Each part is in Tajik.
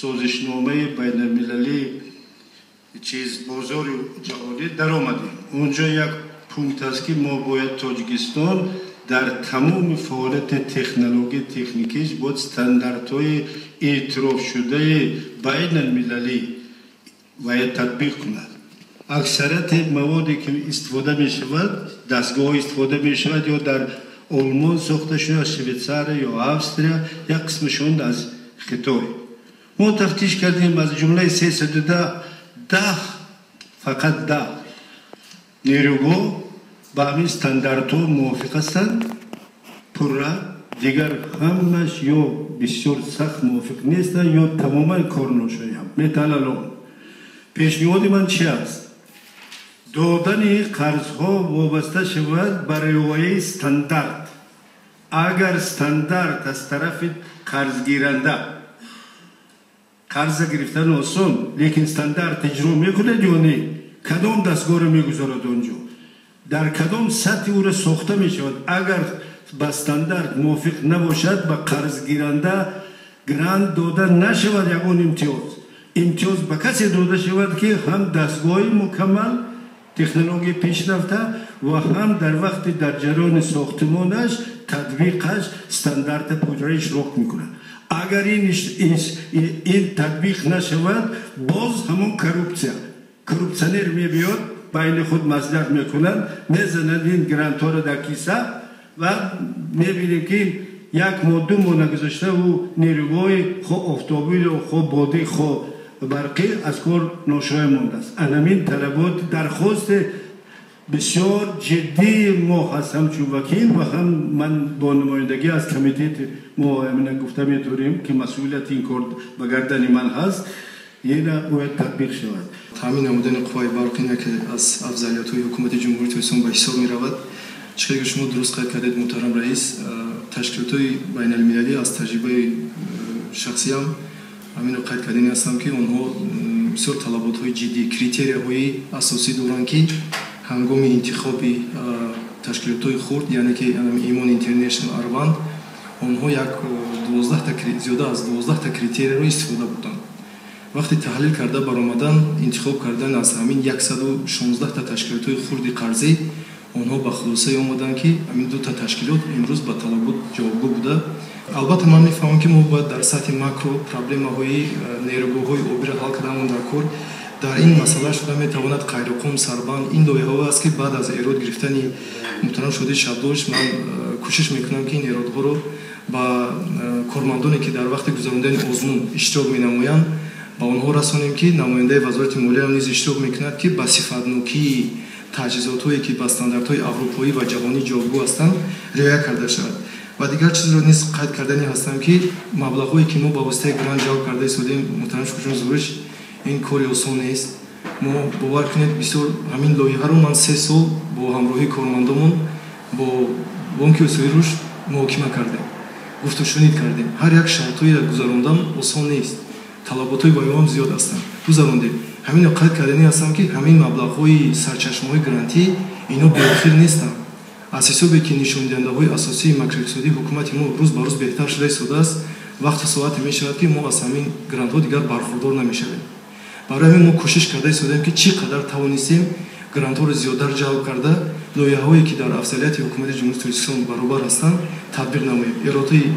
Созишномаи байналмилалӣ чиз бозори ҷаҳонӣ даромадем. Онҷо як пункт аст, ки мо бояд Тоҷикистон дар тамоми фаъолияти технология техникиш бояд стандартҳои эътирофшудаи байналмилалӣ бояд татбиқ кунад. Аксарияти маводе ки истифода мешавад, дастгоҳҳо истифода мешавад, ё дар Олмон сохта шуда, Швейтсария ё Австрия, як қисмашон аз Хитой. Мо тафтиш кардем, аз ҷумлаи 310, 10, фақат 10 нерӯгоҳ ба ҳамин стандартҳо мувофиқ ҳастанд пурра, дигар ҳамаш ё бисёр сахт мувофиқ нестанд, ё тамоман корношоям металалон. Пешниҳоди ман чи аст? Додани қарзҳо вобаста шавад ба риояи стандарт. Агар стандарт аз тарафи қарзгиранда, қарза гирифтан осон, лекин стандарт иҷро мекунад ё не, кадом дастгоҳро мегузорад онҷо, дар кадом сатҳи ӯро сохта мешавад, агар ба стандарт мувофиқ набошад, ба қарзгиранда грант дода нашавад. Ягон имтиёз ба касе дода шавад, ки ҳам дастгоҳи мукаммал, технологияи пешрафта ва ҳам дар вақти дар ҷараёни сохтмонаш татбиқаш стандарта пурра иштирок мекунад. Агар ин татбиқ нашавад, боз ҳамон коррупсия, коррупсионер мебиёд, байни худ маслиҳат мекунанд, мезананд ин грантҳоро дар киса ва мебинем, ки як моҳ, 2 моҳ нагузашта ӯ нерӯгоҳи хо офтобӣ ё хо бодӣ, хо барқӣ аз кор ношоя мондааст. Анамин талабот, дархости бисёр ҷиддии мо ҳаст ҳамчун вакил ва ҳам ман бо намояндагӣ аз комитети мо амина гуфта метавонем, ки масъулияти ин кор ба гардани ман ҳаст, ина бояд татбиқ шавад. Таъмин намудани қувваи барқ ин яке аз афзалиятҳои ҳукумати Ҷумҳурии Тоҷикистон ба ҳисоб меравад. Чӣ ки шумо дуруст қайд кардед, муҳтарам раис, ташкилотҳои байналмилалӣ, аз таҷрибаи шахсиям ҳаминро қайд кардани ҳастам, ки онҳо бисёр талаботҳои ҷиддӣ, критерияҳои асосӣ доранд, ки ҳангоми интихоби ташкилотҳои хурд, яъне ки Имон Интернешнл, Арванд, онҳо як зиёда аз 12та критерияро истифода бурданд. Вақте таҳлил карда баромадан, интихоб кардан аз ҳамин 116та ташкилотҳои хурди қарзӣ, онҳо ба хулосае омаданд, ки ҳамин дута ташкилот имрӯз ба талабот ҷавобгӯ буда. Албатта, ман мефаҳмам, ки мо бояд дар сатҳи макро проблемаҳои нерӯгоҳҳои обиро ҳал карданмон дар кор. Дар ин масъала шуда метавонад Қайроқум, Сарбанд, ин лоиҳаҳо аст, ки баъд аз эрод гирифтани муҳтарам Шодӣ Шабдош ман кӯшиш мекунам, ки ин эродҳоро ба кормандоне, ки дар вақти гузарондани озмун иштирок менамоянд, ба онҳо расонем, ки намояндаи Вазорати молияам низ иштирок мекунад, ки ба сифатнокии таҷҳизотҳое, ки ба стандартҳои аврупоӣ ва ҷаҳонӣ ҷавобгӯ ҳастанд, риоя карда шавад. Ва дигар чизро низ қайд кардани ҳастам, ки маблағҳое, ки мо ба воситаи грант ҷалб карда истодем, муҳтарам Шукурҷон Зуҳурович, ин кори осон нест. Мо, бовар кунед, бисёр ҳамин лоиҳаро ман 3 сол бо ҳамроҳии кормандомон бо Бонки Осиёи Рушд муҳокима кардем, гуфтушунид кардем. Ҳар як шартҳоеро гузарондан осон нест, талаботҳои ваёам зиёд ҳастанд, гузарондем. Ҳаминро қайд кардани ҳастам, ки ҳамин маблағҳои сарчашмаҳои грантӣ ино беохир нестанд. Аз ҳисобе ки нишондиҳандаҳои асосии макроиқтисодии ҳукумати мо рӯз ба рӯз беҳтар шуда истодааст, вақту соате мешавад, ки мо аз ҳамин грантҳо дигар бархурдор намешавем. Барои ҳамин мо кӯшиш карда истодем, ки чӣ қадар тавонистем грантҳоро зиёдтар ҷалб карда, лоиҳаҳое, ки дар афзалияти ҳукумати Ҷумҳурии Тоҷикистон баробар ҳастанд, татбиқ намоем.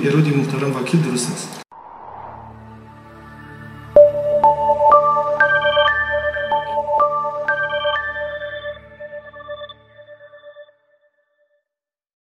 Эроди муҳтарам вакил дуруст аст.